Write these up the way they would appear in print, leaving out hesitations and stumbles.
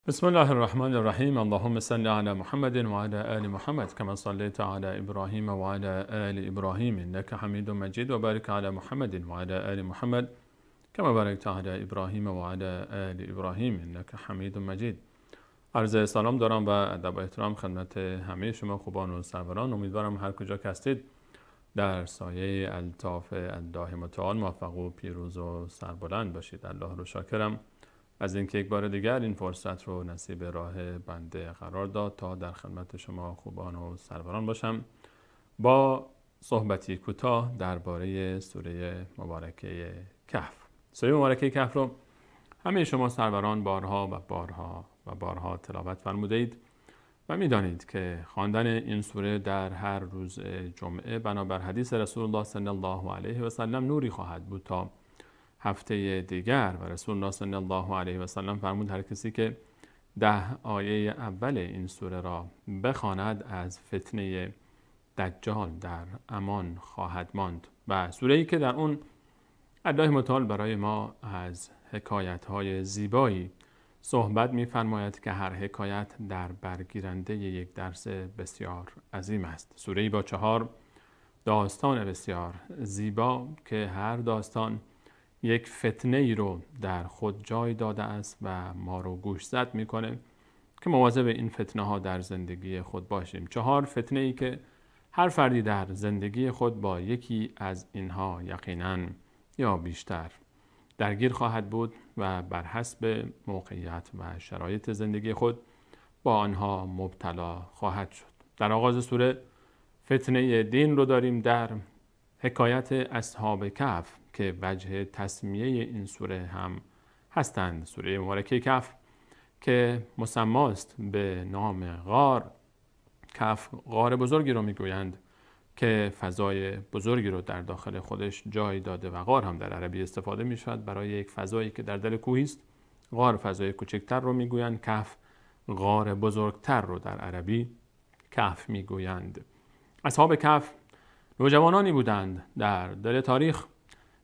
بسم الله الرحمن الرحیم. اللهم صل علی محمد و علی آل محمد کما صلیت علی ابراهیم و علی آل ابراهیم انک حمید مجید و بارک علی محمد و علی آل محمد کما بارکت علی ابراهیم و علی آل ابراهیم انک حمید مجید. عرض سلام دارم و ادب و احترام خدمت همه شما خوبان و سروران. امیدوارم هر کجا که هستید در سایه الطاف الله متعال موفق و پیروز و سربلند باشید. الله رو شاکرم از اینکه یک بار دیگر این فرصت رو نصیب راه بنده قرار داد تا در خدمت شما خوبان و سروران باشم با صحبتی کوتاه درباره سوره مبارکه کهف. سوره مبارکه کهف رو همه شما سروران بارها و بارها و بارها تلاوت فرموده اید و میدانید که خواندن این سوره در هر روز جمعه بنابر حدیث رسول الله صلی الله علیه و سلم نوری خواهد بود تا هفته دیگر. و رسول الله صلی الله علیه و سلم فرمود هر کسی که 10 آیه اول این سوره را بخواند از فتنه دجال در امان خواهد ماند. و سوره‌ای که در اون الله متعال برای ما از حکایت‌های زیبایی صحبت می‌فرماید که هر حکایت در برگیرنده یک درس بسیار عظیم است. سوره‌ای با 4 داستان بسیار زیبا که هر داستان یک فتنه ای رو در خود جای داده است و ما رو گوشزد میکنه که مواظب این فتنه ها در زندگی خود باشیم. 4 فتنه ای که هر فردی در زندگی خود با یکی از اینها یقینا یا بیشتر درگیر خواهد بود و بر حسب موقعیت و شرایط زندگی خود با آنها مبتلا خواهد شد. در آغاز سوره فتنه دین رو داریم در حکایت اصحاب کهف که وجه تسمیه این سوره هم هستند. سوره مبارکه کهف که مسماست به نام غار. کهف غار بزرگی رو میگویند که فضای بزرگی رو در داخل خودش جای داده و غار هم در عربی استفاده می شود برای یک فضایی که در دل کوهی است. غار فضای کوچکتر رو میگویند، کهف غار بزرگتر رو در عربی کهف میگویند. اصحاب کهف نوجوانانی بودند در دل تاریخ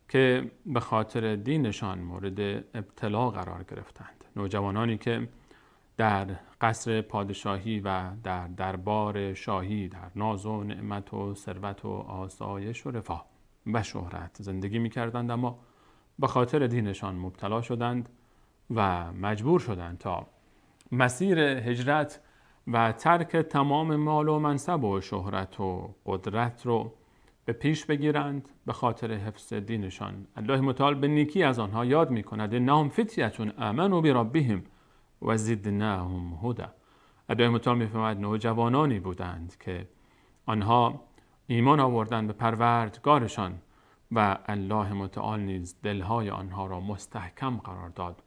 که به خاطر دینشان مورد ابتلا قرار گرفتند. نوجوانانی که در قصر پادشاهی و در دربار شاهی در ناز و نعمت و ثروت و آسایش و رفاه و شهرت زندگی می‌کردند، اما به خاطر دینشان مبتلا شدند و مجبور شدند تا مسیر هجرت و ترک تمام مال و منصب و شهرت و قدرت رو به پیش بگیرند به خاطر حفظ دینشان. الله متعال به نیکی از آنها یاد می‌کند. انهم فتیة آمنوا بربهم و زدناهم هدی. الله متعال می‌فرماید نوجوانانی بودند که آنها ایمان آوردند به پروردگارشان و الله متعال نیز دلهای آنها را مستحکم قرار داد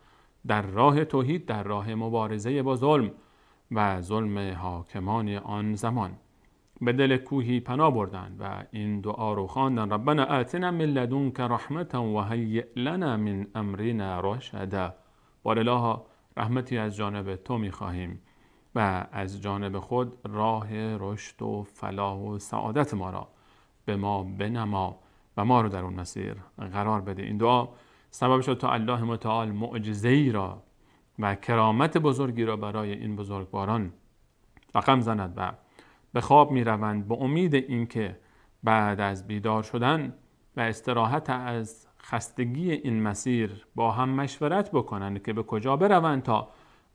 در راه توحید، در راه مبارزه با ظلم و ظلم حاکمان آن زمان. به دل کوهی پناه بردند و این دعا رو خواندند: ربنا آتنا من لدنک رحمة و هیئ لنا من امرنا رشدا. بار الها رحمتی از جانب تو می‌خواهیم و از جانب خود راه رشد و فلاح و سعادت ما را به ما بنما و ما رو در اون مسیر قرار بده. این دعا سبب شد تا الله متعال معجزه‌ای را و کرامت بزرگی را برای این بزرگواران رقم زند و به خواب می روند با امید اینکه بعد از بیدار شدن و استراحت از خستگی این مسیر با هم مشورت بکنند که به کجا بروند تا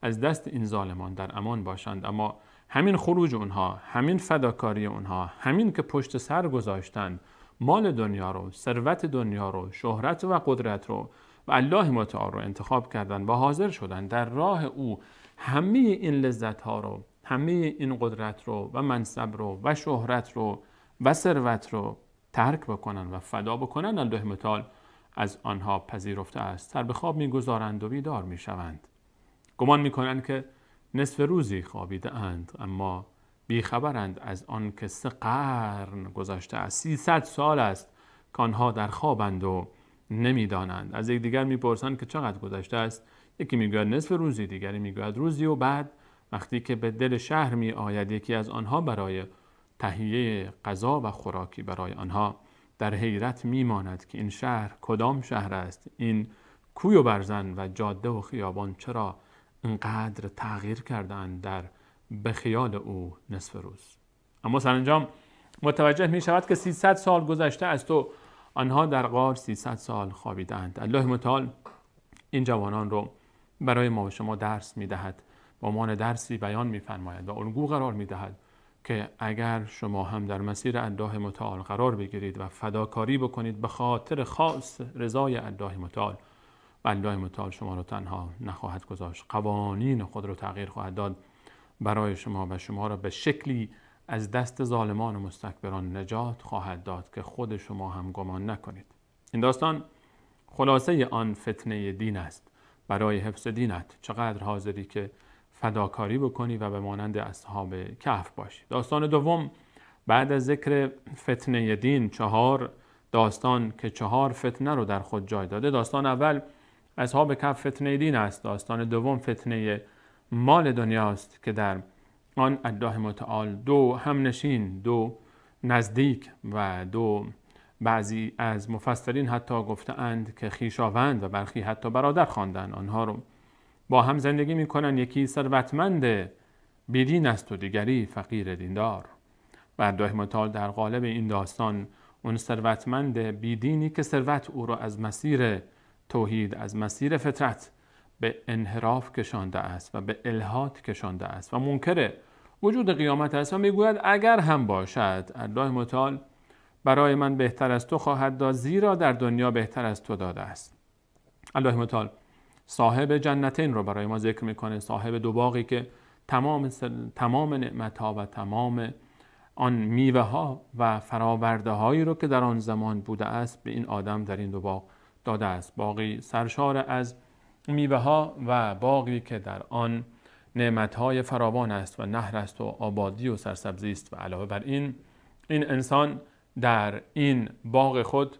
از دست این ظالمان در امان باشند. اما همین خروج اونها، همین فداکاری اونها، همین که پشت سر گذاشتند مال دنیا رو، ثروت دنیا رو، شهرت و قدرت رو و الله متعال رو انتخاب کردند و حاضر شدند در راه او همه این لذت ها رو، همه این قدرت رو و منصب رو و شهرت رو و ثروت رو ترک بکنن و فدا بکنن، الله متعال از آنها پذیرفته است. سر به خواب میگذارند و بیدار میشوند. گمان میکنند که نصف روزی خوابیده اند، اما بیخبرند از آن که 3 قرن گذشته است، 300 سال است که آنها در خوابند و نمیدانند. از یکدیگر میپرسند که چقدر گذشته است. یکی میگوید نصف روزی، دیگری میگوید روزی. و بعد وقتی که به دل شهر می آید یکی از آنها برای تهیه غذا و خوراکی برای آنها در حیرت میماند که این شهر کدام شهر است، این کوی و برزن و جاده و خیابان چرا اینقدر تغییر کردند در به خیال او نصف روز. اما سرانجام متوجه می شود که 300 سال گذشته از تو، آنها در غار 300 سال خوابیدند. الله متعال این جوانان رو برای ما و شما درس می دهد، با عنوان درسی بیان می فرماید و الگو قرار می دهد که اگر شما هم در مسیر الله متعال قرار بگیرید و فداکاری بکنید به خاطر خاص رضای الله متعال، و الله متعال شما رو تنها نخواهد گذاشت، قوانین خود رو تغییر خواهد داد برای شما و شما را به شکلی از دست ظالمان و مستکبران نجات خواهد داد که خود شما هم گمان نکنید. این داستان خلاصه آن فتنه دین است. برای حفظ دینت چقدر حاضری که فداکاری بکنی و به مانند اصحاب کهف باشی. داستان دوم بعد از ذکر فتنه دین، 4 داستان که 4 فتنه رو در خود جای داده. داستان اول اصحاب کهف فتنه دین است. داستان دوم فتنه مال دنیاست که در آن الله متعال 2 همنشین، 2 نزدیک و 2، بعضی از مفسرین حتی گفتند که خویشاوند و برخی حتی برادر خواندند آنها رو، با هم زندگی میکنن. یکی ثروتمند بیدین است و دیگری فقیر دیندار. و الله متعال در قالب این داستان اون ثروتمند بیدینی که ثروت او را از مسیر توحید، از مسیر فطرت به انحراف کشانده است و به الحاد کشانده است و منکر وجود قیامت است و میگوید اگر هم باشد الله متعال برای من بهتر از تو خواهد داد، زیرا در دنیا بهتر از تو داده است. الله متعال صاحب جنتین رو برای ما ذکر میکنه، صاحب 2 باغی که تمام نعمتها و تمام آن میوه ها و فراورده هایی رو که در آن زمان بوده است به این آدم در این 2 باغ داده است. باغی سرشار از میوه ها و باغی که در آن نعمت های فراوان است و نهر است و آبادی و سرسبزی است. و علاوه بر این، این انسان در این باغ خود،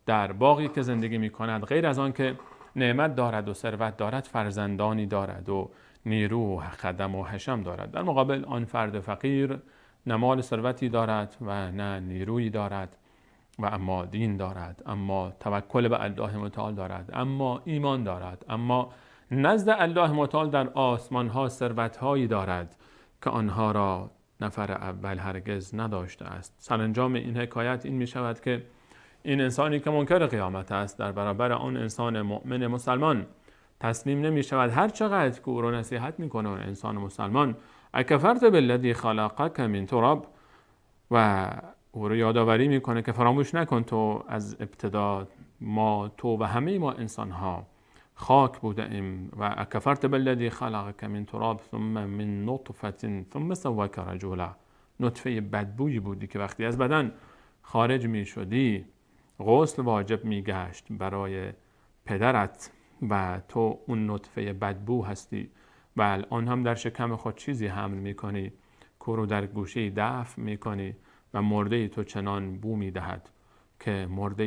در باغی که زندگی می کند، غیر از آن که نعمت دارد و ثروت دارد، فرزندانی دارد و نیرو و خدم و حشم دارد. در مقابل آن فرد فقیر نه مال ثروتی دارد و نه نیرویی دارد و اما دین دارد، اما توکل به الله متعال دارد، اما ایمان دارد، اما نزد الله متعال در آسمان ها ثروت هایی دارد که آنها را نفر اول هرگز نداشته است. سرانجام این حکایت این می شود که این انسانی که منکر قیامت است در برابر آن انسان مؤمن مسلمان تسلیم نمی شود، هر چقدر که او را نصیحت می کنه اون انسان مسلمان، اکفرت بالذی خلقک من تراب، و او رو یادآوری میکنه که فراموش نکن تو از ابتدا ما، تو و همه ما انسان ها خاک بوده ایم، و اکفرت بالذی خلقک من تراب ثم من نطفه ثم سواک رجلا. نطفه بدبویی بودی که وقتی از بدن خارج می شدی غسل واجب می گشت برای پدرت و تو اون نطفه بدبو هستی و الان هم در شکم خود چیزی حمل می کنی که رو در گوشه دفن می کنی و مرده تو چنان بو می دهد که مرده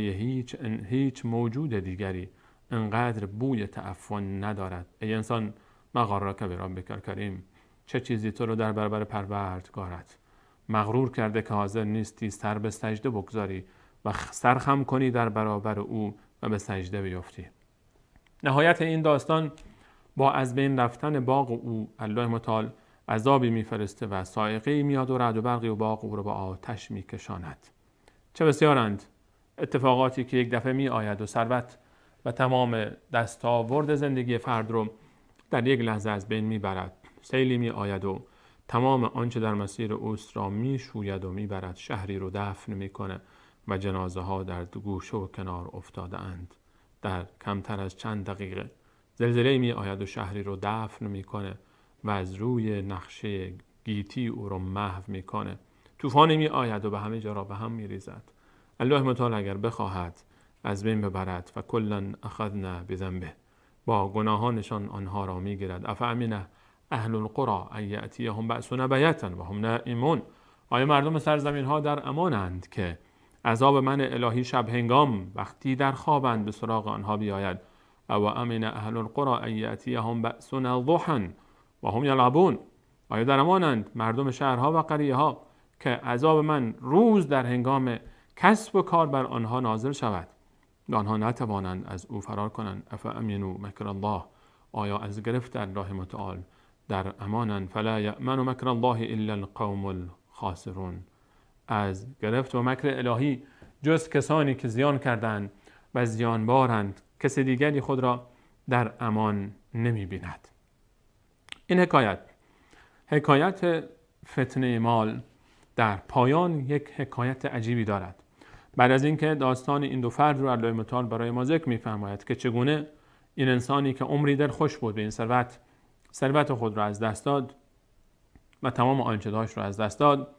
هیچ موجود دیگری انقدر بوی تعفن ندارد. ای انسان، ما غرک بربک الکریم، چه چیزی تو رو در برابر پروردگارت مغرور کرده که حاضر نیستی سر به سجده بگذاری و سرخم کنی در برابر او و به سجده بیفتی. نهایت این داستان با از بین رفتن باغ او، الله متعال عذابی میفرسته و صاعقه‌ای میاد و رعد و برقی و باغ او رو با آتش میکشاند. چه بسیارند اتفاقاتی که یک دفعه می آید و ثروت و تمام دستاورد زندگی فرد رو در یک لحظه از بین میبرد. سیلی می آید و تمام آنچه در مسیر اوست را می شوید و میبرد، شهری رو دفن میکنه و جنازه ها در گوشه و کنار افتاده اند. در کمتر از چند دقیقه زلزله می آید و شهری رو دفن میکنه و از روی نقشه گیتی او رو محو میکنه. طوفانی می آید و به همه جا را به هم میریزد. الله متعال اگر بخواهد از بین ببرد و کلا اخذنا بذنبه، با گناهانشان آنها را میگیرد. افامن اهل القرى ان یاتیهم بأسنا بیاتا و هم نائمون، آیا مردم سرزمین ها در امانند که عذاب من الهی شب هنگام وقتی در خوابند به سراغ آنها بیاید؟ او امن اهل القرى ان یاتیهم بأسنا ضحى و هم یلعبون، آیا در امانند مردم شهرها و قریه ها که عذاب من روز در هنگام کسب و کار بر آنها نازل شود و آنها نتوانند از او فرار کنند؟ افامنوا مکر الله، آیا از گرفت الله متعال در امانند؟ فلا یأمن مکر الله الا القوم الخاسرون. از گرفت و مکر الهی جز کسانی که زیان کردند و زیانبارند، کسی دیگری خود را در امان نمی بیند. این حکایت فتنه مال در پایان یک حکایت عجیبی دارد. بعد از اینکه داستان این دو فرد رو الله متعال برای ما ذکر می‌فرماید که چگونه این انسانی که عمری دل خوش بود به این ثروت خود را از دست داد و تمام آنچه داشت را از دست داد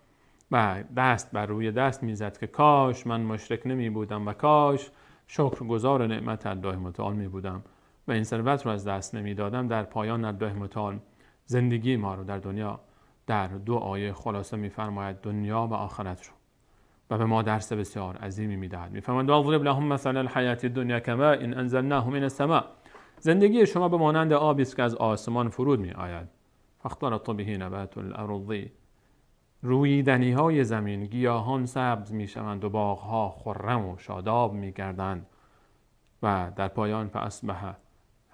و دست بر روی دست میزد که کاش من مشرک نمی بودم و کاش شکرگزار نعمت الله متعال می بودم و این ثروت رو از دست نمی دادم. در پایان الله متعال زندگی ما رو در دنیا در دو آیه خلاصه می‌فرماید، دنیا و آخرت رو، و به ما درس بسیار عظیمی می‌دهد. می‌فرماید واضرب لهم مثل الحیات الدنیا کماء ان انزلناه من السماء. زندگی شما به مانند آبی است که از آسمان فرود می‌آید. فاختلط به نبات الارض، رویدنی‌های زمین، گیاهان سبز می‌شوند و باغ‌ها خرم و شاداب می‌گردند و در پایان فاصبح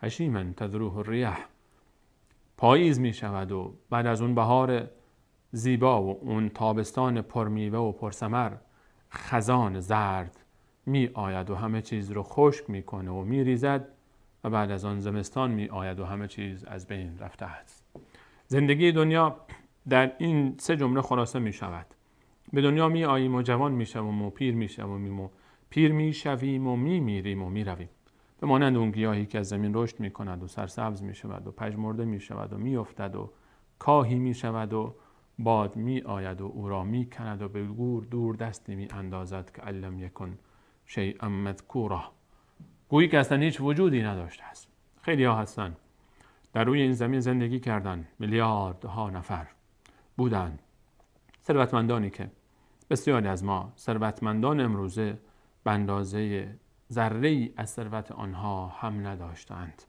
هشیما تذروه الریاح، پاییز می شود و بعد از اون بهار زیبا و اون تابستان پرمیوه و پرثمر خزان زرد می آید و همه چیز رو خشک می کنه و می ریزد و بعد از آن زمستان می آید و همه چیز از بین رفته است. زندگی دنیا در این سه جمله خلاصه می شود. به دنیا می آییم و جوان می شویم و پیر می شویم و پیر می شویم و می میریم و می رویم. به مانند اون گیاهی که از زمین رشد می کند و سرسبز می شود و پژمرده می شود و می افتد و کاهی می شود و باد می آید و او را می کند و به گور دور دستی می اندازد که علم یکن شیئا مذکورا، گویی که اصلا هیچ وجودی نداشته است. خیلی ها هستن در روی این زمین زندگی کردن، میلیاردها نفر بودن، ثروتمندانی که بسیاری از ما ثروتمندان امروزه به اندازه ذره‌ای از ثروت آنها هم نداشتند.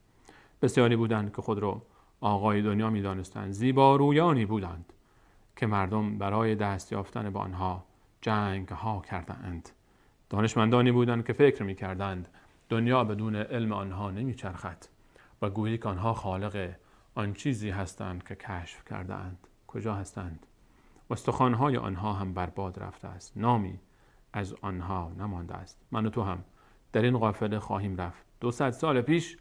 بسیاری بودند که خود را آقای دنیا می‌دانستند، زیبارویانی بودند که مردم برای دست یافتن به آنها جنگ ها کردند. دانشمندانی بودند که فکر می‌کردند دنیا بدون علم آنها نمی‌چرخد و گویی که آنها خالق آن چیزی هستند که کشف کردند. کجا هستند؟ استخوان‌های آنها هم برباد رفته است، نامی از آنها نمانده است. من و تو هم در این قافله خواهیم رفت. 200 سال پیش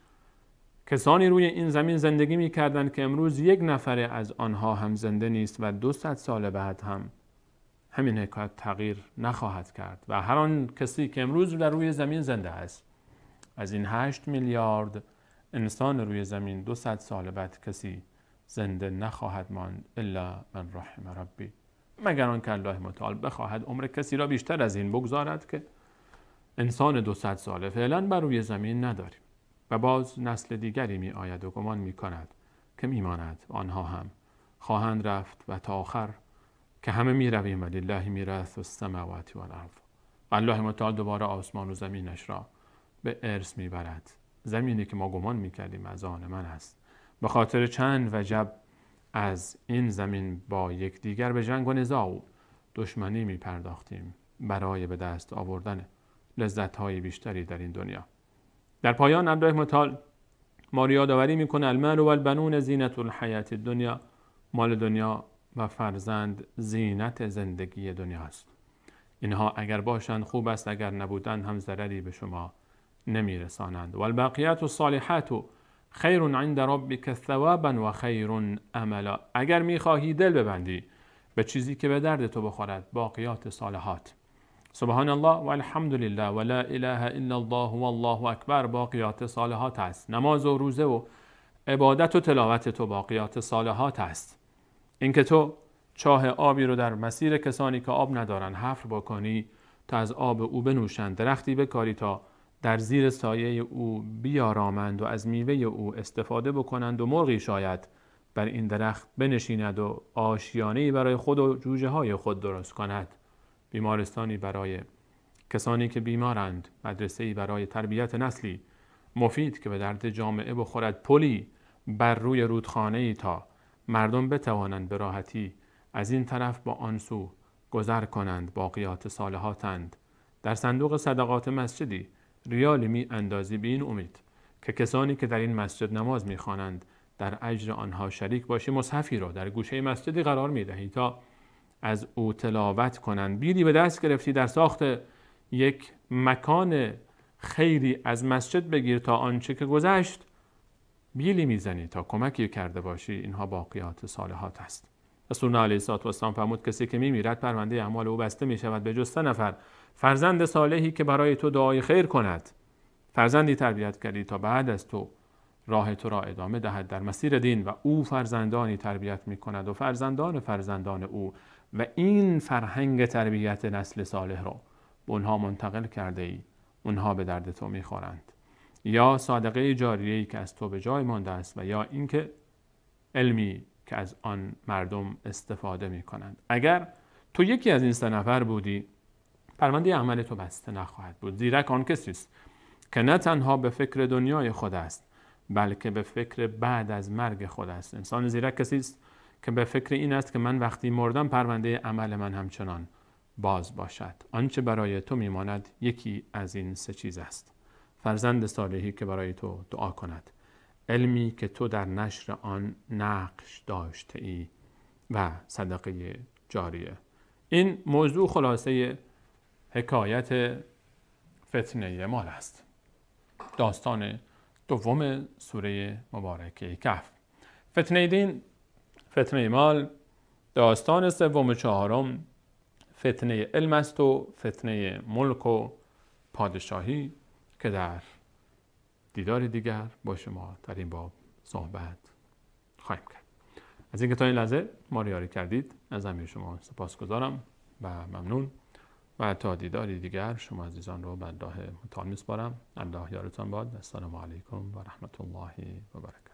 کسانی روی این زمین زندگی می‌کردند که امروز یک نفر از آنها هم زنده نیست و 200 سال بعد هم همین حکایت تغییر نخواهد کرد و هر آن کسی که امروز در روی زمین زنده است، از این 8 میلیارد انسان روی زمین 200 سال بعد کسی زنده نخواهد ماند، الا من رحم ربی، مگر آن که الله متعال بخواهد عمر کسی را بیشتر از این بگذارد که انسان 200 ساله فعلا بر روی زمین نداریم. و باز نسل دیگری می آید و گمان می کند که می ماند، آنها هم خواهند رفت و تا آخر که همه می رویم و لله میراث السماوات والارض. و الله متعال دوباره آسمان و زمینش را به ارث می برد. زمینی که ما گمان می کردیم از آن من است، به خاطر چند وجب از این زمین با یکدیگر به جنگ و نزاع و دشمنی می پرداختیم برای به دست آوردن لذت‌های بیشتری در این دنیا. در پایان الله متعال ما رو یادآوری میکنه المال و البنون زینت الحیات الدنیا، مال دنیا و فرزند زینت زندگی دنیاست. اینها اگر باشند خوب است، اگر نبودند هم ضرری به شما نمیرسانند. و الباقیات الصالحات خیر عند ربک ثوابا و خیر املا. اگر میخواهی دل ببندی به چیزی که به درد تو بخورد، باقیات صالحات، سبحان الله و الحمد لله و لا اله الا الله و الله اکبر، باقیات صالحات است. نماز و روزه و عبادت و تلاوت تو باقیات صالحات است. اینکه تو چاه آبی رو در مسیر کسانی که آب ندارن حفر بکنی تا از آب او بنوشند، درختی بکاری تا در زیر سایه او بیارامند و از میوه او استفاده بکنند و مرغی شاید بر این درخت بنشیند و آشیانه‌ای برای خود و جوجه های خود درست کند، بیمارستانی برای کسانی که بیمارند، مدرسه‌ای برای تربیت نسلی مفید که به درد جامعه بخورد، پلی بر روی رودخانه‌ای تا مردم بتوانند به راحتی از این طرف با آن سو گذر کنند، باقیات صالحاتند. در صندوق صدقات مسجدی ریالی می اندازی به این امید که کسانی که در این مسجد نماز میخوانند در اجر آنها شریک باشی. مصحفی را در گوشه مسجدی قرار میدهی تا از او تلاوت کنند. بیلی به دست گرفتی در ساخت یک مکان خیری از مسجد بگیر تا آنچه که گذشت، بیلی میزنی تا کمکی کرده باشی. اینها باقیات صالحات است. رسول الله علیه الصلاة والسلام فرمود کسی که میمیرد پرونده اعمال او بسته میشود به جز 3 نفر: فرزند صالحی که برای تو دعای خیر کند، فرزندی تربیت کردی تا بعد از تو راه تو را ادامه دهد در مسیر دین، و او فرزندانی تربیت میکند و فرزندان فرزندان او، و این فرهنگ تربیت نسل صالح را به اونها منتقل کرده ای، اونها به درد تو میخورند. یا صدقه جاریه‌ای که از تو به جای مانده است، و یا اینکه علمی که از آن مردم استفاده میکنند. اگر تو یکی از این 3 نفر بودی، پرونده عمل تو بسته نخواهد بود. زیرک آن کسی است که نه تنها به فکر دنیای خود است، بلکه به فکر بعد از مرگ خود است. انسان زیرک کسی است که به فکر این است که من وقتی مردم پرونده عمل من همچنان باز باشد. آنچه برای تو میماند یکی از این 3 چیز است: فرزند صالحی که برای تو دعا کند، علمی که تو در نشر آن نقش داشته ای، و صدقه جاریه. این موضوع خلاصه حکایت فتنه مال است. داستان دوم سوره مبارکه کهف، فتنه دین، فتنه مال. داستان سوم و چهارم فتنه علم است و فتنه ملک و پادشاهی که در دیدار دیگر با شما در این باب صحبت خواهیم کرد. از اینکه تا این لحظه ما رو یاری کردید از همه شما سپاسگزارم و ممنون، و تا دیداری دیگر شما عزیزان رو به الله متعال میسپارم. الله یارتان باد. السلام علیکم و رحمت الله و برکاته.